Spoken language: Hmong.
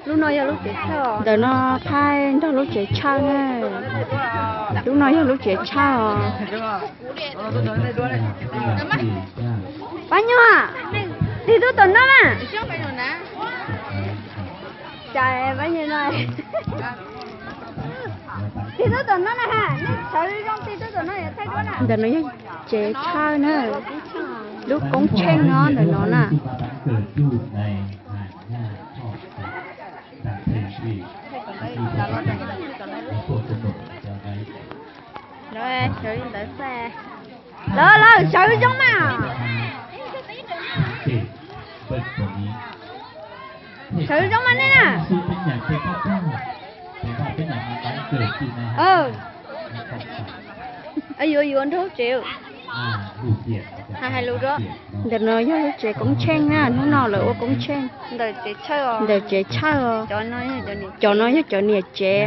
Lub no yog lub tsev tshawj. Ntawm no thaij nrog lub tsev tshawj na. Lub no yog lub tsev tshawj os. Pab Nyuag, tig tub tom no na. Cas Pab Nyuag no, tig tub tom no na ha, nej sawv zoo tig tub tom no yuav thaij duab na. Ntawm no yog tsev tshawj na, lub koob tsheej no ntawm no na. Lawv sawv li ntawd xwb. Lawv, lawv sawv zoo mas. Sawv zoo mas nej na. Yuav yuav nrog lub tsev, hais lus rau. Ntawm no yog lub tsev koob tsheej na, hnub no lawv ua koob tsheej. Ntawm tsev tshawj os. Cov no yog cov niam tsev.